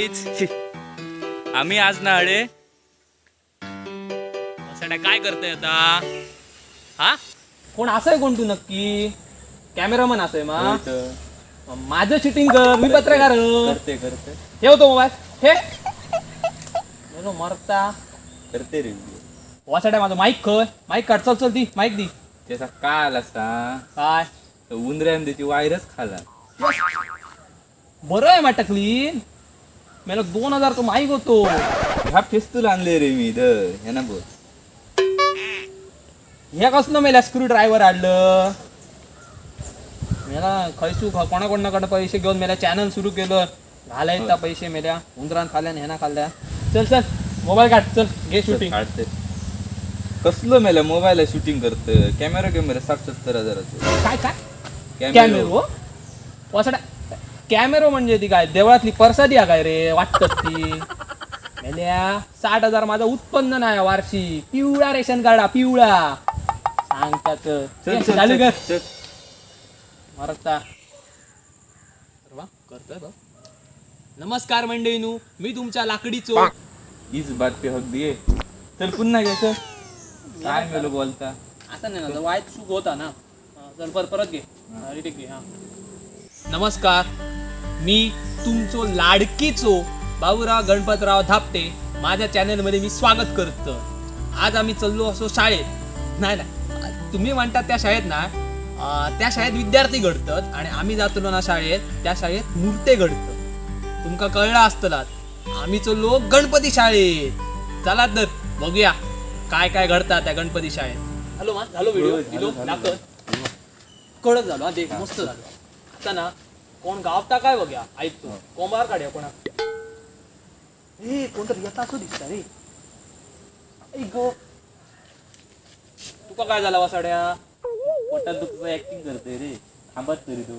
Guys, आम्ही आज ना अडे सड्या काय करतोय आता? हा, कोण असंय? कोण तू नक्की? कॅमेरामन असंय मा? माझं शूटिंग कर, मी पत्रकार. करते करते. ठेवतो मोबाईल हे. मेलो मरता. करते रे. वासाड्या, माझं माईक खय? माईक काढ, चल चल, दी माईक दी. त्याचा काय आला असता? काय? उंदऱ्यान त्याची वायरच खाला. बरं आहे मा टकलीन. मेलो, 2000 तो माईक होतो. ह्या फेस्तूल आणले रे मी इथं, ह्या ना बोल. हे कसलं मेल्या स्क्रू ड्रायव्हर आणलं? मेला खैसू कोणाकोणाकडे पैसे घेऊन मेल्या चॅनल सुरू केलं. घालायचा पैसे मेल्या उंदरान खाल्ल्या आणि ह्याना खाल्ल्या. चल चल, मोबाईल काढ, चल घे शूटिंग. काढते. कसलं मेल्या मोबाईल शूटिंग करत? कॅमेरा कॅमेरा 60-70 हजाराचं. काय काय कॅमेरो? वासडा, कॅमेरो म्हणजे ती काय देवळातली परसादी आहे काय रे वाटत ती? मेल्या, 60,000 माझं उत्पन्न नाही वार्षिक. पिवळा रेशन कार्ड हा, पिवळा सांगतात. चल ये, चल चालू चल, कर. चल. मरता. अरे वा, करतोय बघ. नमस्कार मंडळीनू, मी तुमच्या लाकडीचो इस बात पे हक दिए. चल पुन्हा घ्यायचं काय मेलो बोलता. असं नाही ना, वाय चूक होता ना. हा, चल परत परत घे. हा, रिटेक घे. हा, नमस्कार, मी तुमचो लाडकीचो बाबूराव गणपतराव धापटे. माझ्या चॅनलमध्ये मी स्वागत करतो. आज आम्ही चाललो असो शाळेत. नाही नाही, तुम्ही म्हणता त्या शाळेत ना, त्या शाळेत विद्यार्थी घडतात आणि आम्ही जातलो ना शाळेत, त्या शाळेत मूर्ते घडतात. तुमका कळलं असतलात, आम्ही चाललो गणपती शाळेत. चला तर बघूया काय काय घडतात त्या गणपती शाळेत. हॅलो मा, झालो व्हिडिओ? हो, झालं, दिलो झालं. दाखव. कडक झालो हा, देख मस्त झालो. आता ना कोण गावता काय बघ्या. ऐक तू, कोंबार काढ्या कोणा. ए, कोणतरी येता असं दिसता रे. ऐ गो, तुका काय झाला वासाड्या? पोटात दुखतं, ऍक्टिंग करतोय रे. थांबत तरी तू.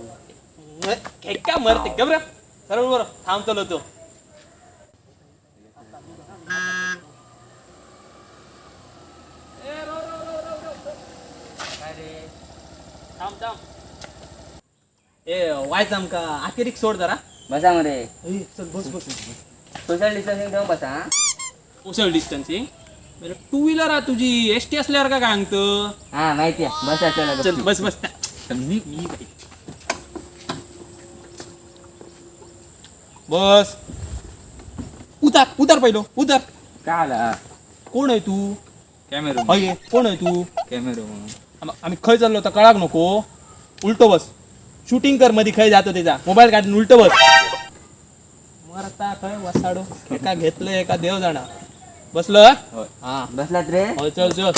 का मरते? गबर सरळ बरं थांबतलो तो. थांब थांब. ए वायच आमका अखेरीक सोड जरा. बसा मरे. ए, चल बस बस. सोशल डिस्टन्सिंग ठेवून बसा हा. Social distancing? टू व्हीलर हा तुझी, एस टी असल्यावर का काय सांगतं? हा, माहिती आहे. बसा, चला. चल बस बस. मी मी बाई. बस, उतार उतार, पहिलो उतार. काय आला? कोण आहे तू? कॅमेरा. अये, कोण आहे तू? कॅमेरा. आम्ही खय चाललो तर कळाक नको? उलटो बस, शूटिंग कर. मधी खय जातो त्याचा मोबाईल काढून उलटो बस. मरता खय वसाडो एका घेतलं एका देव जाणा. बसलं? होय. हा. बसलात रे? हो, चल चल.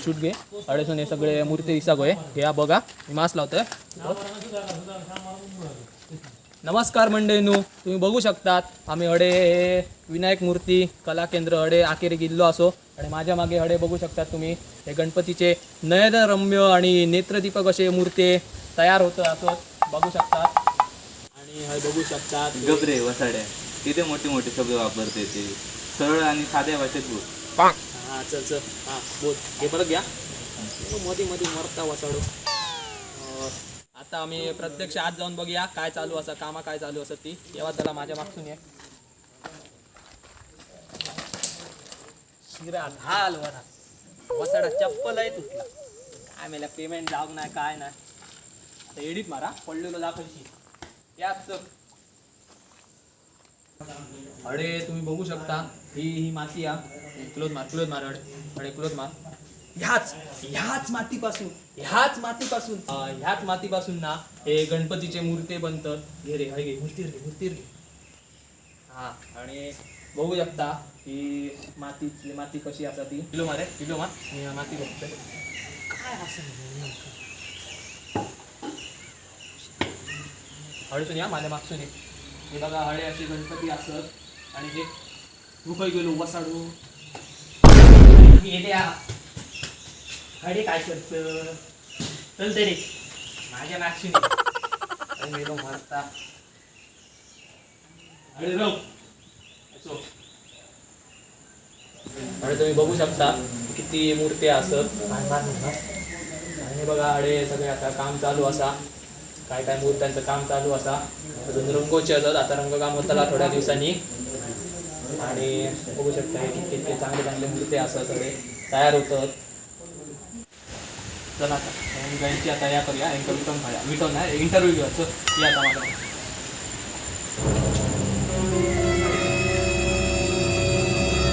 शूट घे. अडीचशे हे सगळे मूर्ती दिसा गोय. हे बघा, मी मास्क लावतोय. नमस्कार मंडळींनो, तुम्ही बघू शकतात आम्ही हडे हे विनायक मूर्ती कला केंद्र हडे आकेरी गेल्लो असो आणि माझ्या मागे हडे बघू शकतात तुम्ही हे गणपतीचे नयनरम्य आणि नेत्रदीपक असे मूर्ती तयार होत असत बघू शकतात आणि हे बघू शकतात. गबरे वसाड्या, किती मोठे मोठे शब्द वापरते ते. सरळ आणि साध्या भाषेत बोल. हा चल चल, हा बोल, घे परत घ्या. मध्ये मध्ये मरता वसाडू. आता आम्ही प्रत्यक्ष आत जाऊन बघूया काय चालू असा, कामा काय चालू असत ती. तेव्हा त्याला माझ्या मागसून ये. शिरा घाल वरा वसाडा, चप्पल आहे तुटला. काय मेला पेमेंट जाऊक नाही काय नाही. आता एडिट मारा पडलेलो दाखवशी या चल. अरे तुम्ही बघू शकता ही ही माती हा. क्लोज मार, क्लोज मार अडे अडे, क्लोज मार. ह्याच ह्याच मातीपासून ह्याच मातीपासून ह्याच मातीपासून ना हे गणपतीचे मूर्ती बनतात. घे रे, हय घे मूर्ती घे, मूर्ती घे. हा आणि बघू शकता ही मातीची माती कशी असा ती. किलो मारे, किलो मार, मी माती बघतोय काय असं. हळसून या, माझ्या मागसून ये. हे बघा हळे अशी गणपती असत आणि हे तू गेलो वसाडू गेल्या. हळे काय करत? चल तरी माझ्या मागसून ये. अरे मेलो मरता. हळे रव असो. आणि तुम्ही बघू शकता किती मूर्त्या असत. आणि हे बघा हळे सगळे आता काम चालू असा, काय काय मूर्त्यांचं काम चालू असा. अजून रंगोचे असत, आता रंगकाम होतला थोड्या दिवसांनी. आणि बघू शकता हे किती किती चांगले चांगले मूर्ती असतात सगळे तयार होतात. चला आता गाईची आता या करूया, यांका विटवून खाऊया. विटवून नाही, इंटरव्ह्यू घेऊया. चल या आता माझ्या.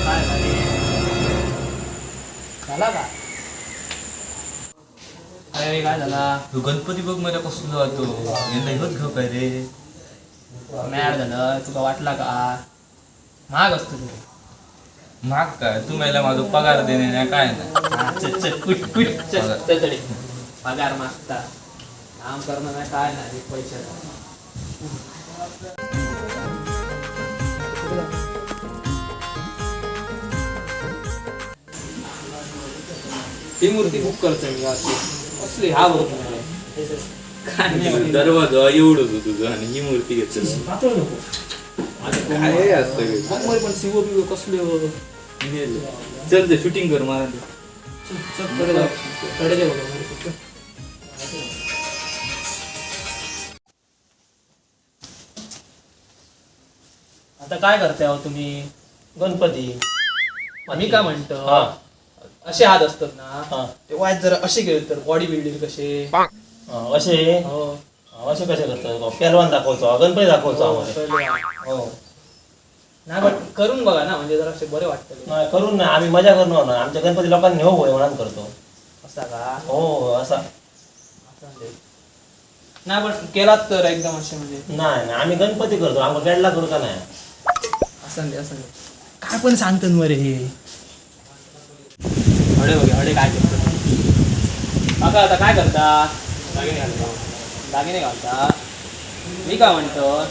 काय झाले? झाला का? अरे काय झाला? ह्यो गणपती बघ मला कसलो जातो. यंदा ह्योच घेऊ काय रे? मॅड झालं तुका वाटला का? महाग असतो तू. महाग काय, तू मला माझा पगार देणे नाही काय नाही. हा, चल चल कुठ कुठ चल चल तरी पगार मागता, काम करणं नाही काय नाही पैसे. ही मूर्ती बुक करतोय मी अशी असली. हा बघ तुम्हाला. काय दरवाजा एवढं होतं तुझं आणि ही मूर्ती घेतली. पातळ नको. काय असतं हे? मग मग पण सिवो बिवो कसले हो. मेलं. चल ते शूटिंग कर मला दे. चल, चल, कडे जाऊ. कडे जाऊ बघा, मूर्ती, चल. आता काय करताय हो तुम्ही? गणपती. मी काय म्हणतो, हा. असे हात असतात ना, हा. ते वायत जरा असे गेले तर बॉडी बिल्डिंग कसे. हा, असे. हो. हा, असे कसे करतात? पेलवान दाखवतो, गणपती दाखवतो आम्हाला. पहिले हा. हो. नाही पण करून बघा ना, म्हणजे जरा असे बरे वाटतले. नाही करून ना आम्ही मजा करणार ना, आमच्या गणपती लोकांनी नेऊ होय म्हणून करतो. असा का? हो असा. असं म्हणजे. नाही पण केलात तर एकदम असे म्हणजे. नाही नाही, आम्ही गणपती करतो, आमका गेडला करू का नाही? असं नाही, असं नाही. काय पण सांगतात मरे हे. हडे बघ, हडे काय करतात काका? आता काय करता? दागिने घालता, दागिने घालता. मी काय म्हणतो,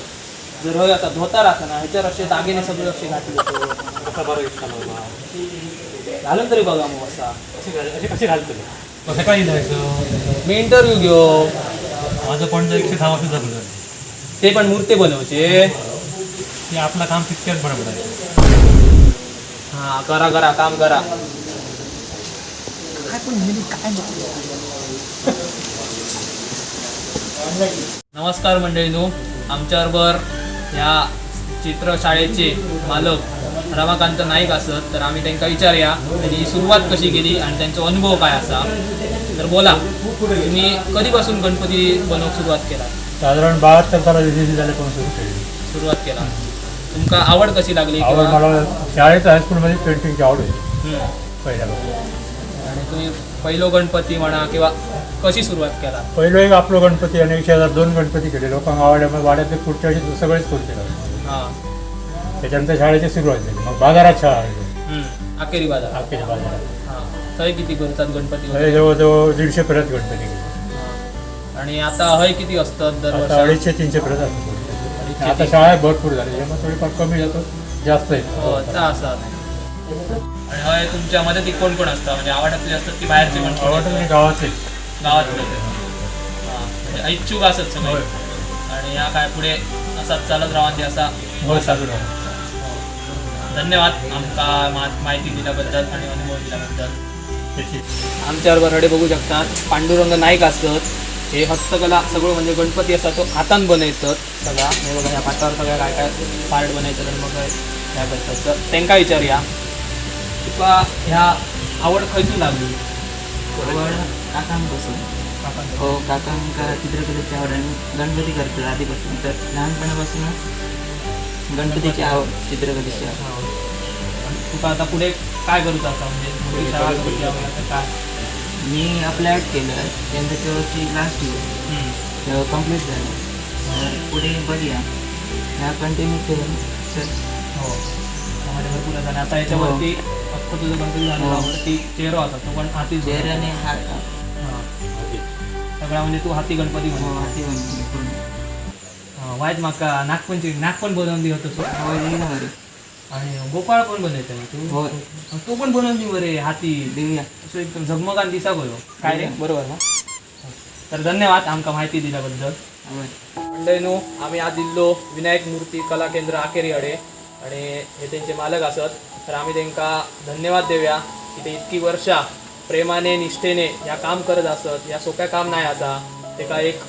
जर होय असा धोतार असा ना, ह्याच्यावर असे दागिने सगळे असे घातले तर कसा बरं दिसता बाबा? घालून तरी बघा मग असा. असे कसे घालतले? मग सकाळी जायचं. मी इंटरव्ह्यू घेऊ. माझं पण 110 वर्ष जगलं. ते पण मूर्ती बनवचे. ते आपलं काम तितक्याच बरोबर आहे. हा करा करा, काम करा. नमस्कार मंडळींनो, आमच्याबरोबर ह्या चित्रशाळेचे मालक रमाकांत नाईक असत, तर आम्ही त्यांना विचारूया त्यांनी सुरुवात कशी केली आणि त्यांचा अनुभव काय असा. तर बोला, तुम्ही कधीपासून गणपती बनवूक सुरुवात केला? साधारण 72 साला झाले पण सुरू केली. सुरुवात केला. तुमका आवड कशी लागली आवड किंवा- मला शाळेत हायस्कूलमध्ये पेंटिंगची आवड होती हम्म. पहिल्यापासून. आणि तुम्ही पहिलो गणपती म्हणा किंवा कशी सुरुवात केला? पहिलं एक आपलं गणपती आणि एक शेजार दोन गणपती केले. लोकांना आवडल्यामुळे वाड्यातले पुढच्या वर्षी सगळेच करू केलं. हां. त्याच्यानंतर शाळेची सुरुवात झाली, मग बाजारात शाळा आली. अखेरी बाजार. अखेर बाजारात. हां, थंय किती करतात गणपती वगैरे? थंय जवळजवळ 150 पर्यंत गणपती केले. हां. आणि आता हय किती असतात आता दरवर्षी? 250-300 पर्यंत असतात. आता शाळा भरपूर झाली, त्यामुळे थोडीफार कमी जातो, जास्त हो येतो. ता असा. आणि हय तुमच्या मदतीक कोण कोण असता, म्हणजे आवाठातले असतात की बाहेरचे पण कोण आवडतं येतात? म्हणजे गावातले. गावातले हा, म्हणजे इच्छुक असत सगळे. आणि ह्या काय पुढे असाच चालत रावन ते असा. हो, चालू राहतो. धन्यवाद आमका माहिती दिल्याबद्दल आणि अनुभव दिल्याबद्दल. त्याची आमच्याबरोबर हडे बघू शकतात पांडुरंग नाईक असत. हे हस्तकला सगळं म्हणजे गणपती असतात तो हातान बनयतात सगळा. हे बघा, ह्या पाटावर सगळ्या काय काय पार्ट बनयतात आणि मग ह्या करतात. तर त्यांका विचारूया, तुका ह्या आवड खंयसून लागली? आवड काकांपासून. हो, काकांका चित्रकलेची आवड आणि गणपती करतात आधीपासून, तर लहानपणापासूनच गणपतीची आवड, चित्रकलेची आवड. आणि तुका आता पुढे काय करूचं असा, म्हणजे मोठी शाळा करूची आवड आता काय? मी अप्लाय केलं, यंदाच्या वर्षी लास्ट इयर कम्प्लीट झालं, तर पुढे बघूया, ह्या कंटिन्यू केलं तर. हो, त्यामध्ये भरपूर आहे. आणि आता याच्यावरती अख्खं तुझं गणपती झालं, हो. वरती चेहरा असा तो पण हातीच बनवला. चेहऱ्याने हात. हा. सगळा म्हणजे तू हाती गणपती हो, म्हणतो. हाती बनवले पूर्ण. वायच माका नागपंचमी नाग पण बनवून दी होतो. हो, दिली ना बरे. आणि गोपाळ पण बनवते ना तू? हो. तो पण बनवून दी बरे हाती. देऊया. असं एकदम झगमगान दिसा गयो काय रे, बरोबर ना? तर धन्यवाद आमका माहिती दिल्याबद्दल. आभार. मंडळीनो, आम्ही आज इल्लो विनायक मूर्ती कला केंद्र आकेरी अडे आणि हे त्यांचे मालक असत. तर आम्ही त्यांका धन्यवाद देऊया की ते इतकी वर्षा प्रेमाने निष्ठेने ह्या काम करत असत. या सोप्या काम नाही असा. तेका एक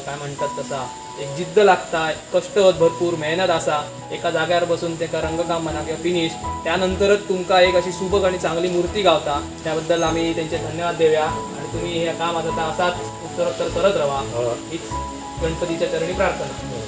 काय म्हणतात तसा एक जिद्द लागता, कष्ट होत, भरपूर मेहनत असा. एका जाग्यावर बसून तेका रंगकाम म्हणा किंवा फिनिश, त्यानंतरच तुमका एक अशी सुबक आणि चांगली मूर्ती गावता. त्याबद्दल आम्ही त्यांचे धन्यवाद देऊया आणि तुम्ही हे काम आता असाच उत्तरोत्तर करत राहा, हीच गणपतीच्या चरणी प्रार्थना.